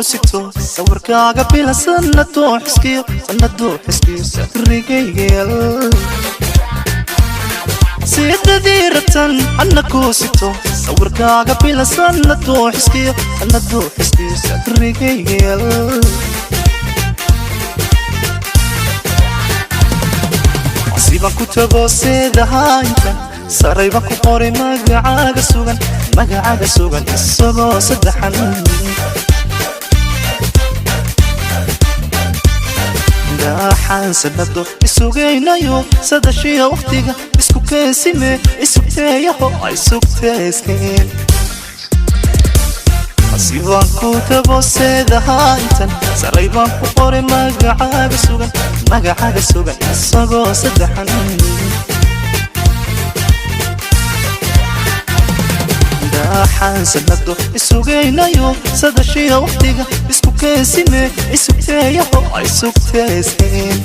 Sito sawirkaaga bila sanadoo xiskiyo, sanadoo xiskiyo sadrigaygal. Sidadii rabtan anna kuu sito sawirkaaga bila sanadoo xiskiyo, sanadoo xiskiyo sadrigaygal. Siban ku tago seedahaynta sarayba ku qoray magacaaga sugan, magacaaga sugan isagoo saddexan. Daaxaan sanado isugaynayo sadashiya waqtiga isku keensime isugteeyaho ay sugteeskeen. Sibaan ku tago seedahaintan saray baan ku qoray magacaaga sugan, magacaaga sugan isagoo saddexan. Daaxaan sanado isugaynayo sadashiya waqtiga isku keensime isugteeyaho ay sugteeskeen.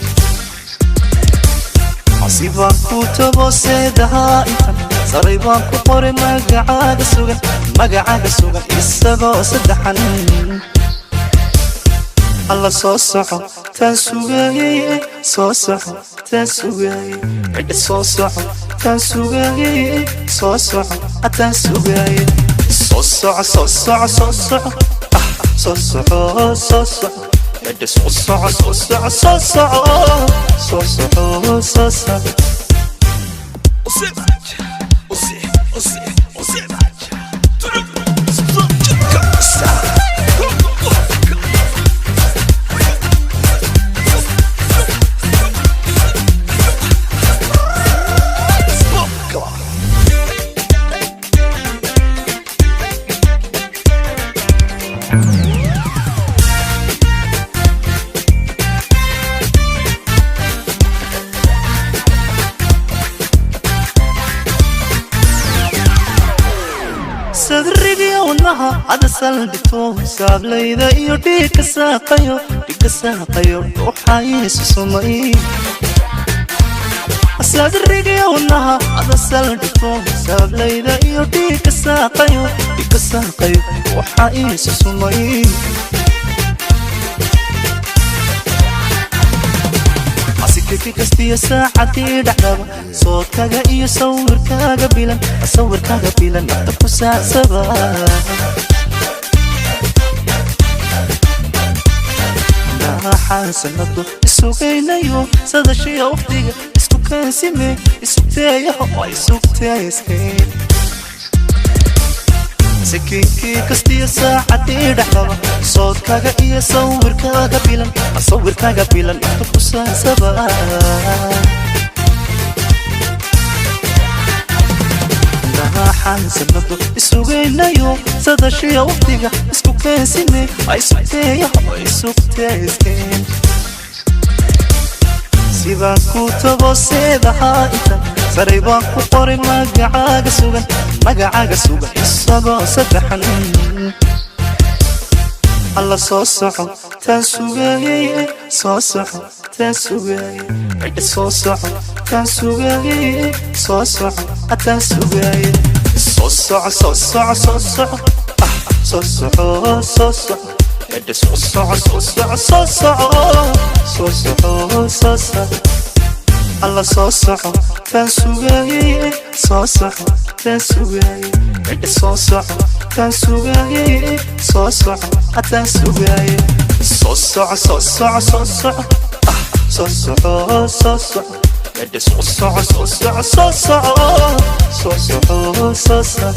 Sibaan ku tago seedaha intan saray baan ku qoray magacaaga sugan, magacaaga sugan isagoo saddexan. Alla soo soco taan sugayey, soo soco taan sugayey, cidha soo soco taan sugayey, soo soco taan sugayey, soo soco, soo soco, soo soco, ah, soo soco, soo soco, cidha soo soco, soo soco, soo soco, soo soco, soo soco. Sadrigiyo wadnaha ada saldhigto saablayda iyo dhiigka saaqayo, dhiigka saaqayo dhuuxaysu sumay. Sadrigiyo wadnaha ada saldhigto saablayda iyo dhiigka saaqayo, dhiigka saaqayo dhuuxaysu sumay. Asikaki kastiyo saacadii dhacdaba soodkaga iyo sawirkaaga bilan, sawirkaaga bilan nafta ku saacsaba. Daaxaan sanado isugaynayo sadashiya waqtiga isku keensime isugteeyaho ay sugteeskeen. Sakinkii kastiyo saacadii dhacdaba soodkaga iyo sawirkaaga bilan, sawirkaaga bilan nafta ku saacsaba. Daaxaan sanado isugaynayo sadashiya waqtiga isku keensime ay sugteeyaho ay sugteeskeen. Sibaan ku tago seedaha intan saray baan ku qoray magacaaga sugan, magacaaga sugan isagoo saddexan. Alla soo soco taan sugayey, soo soco taan sugayey, cidha soo soco taan sugayey, soo soco taan sugayey, soo soco, soo soco, soo soco, ah, soo soco, soo soco, cidha soo soco, soo soco, soo soco, soo soco, soo soco. Alla soo soco taan sugayey, soo soco taan sugayey, cidha soo soco taan sugayey, soo soco taan sugayey, soo soco, soo soco, soo soco, ah, soo soco, soo soco, cidha soo soco, soo soco, soo soco, soo soco, soo soco.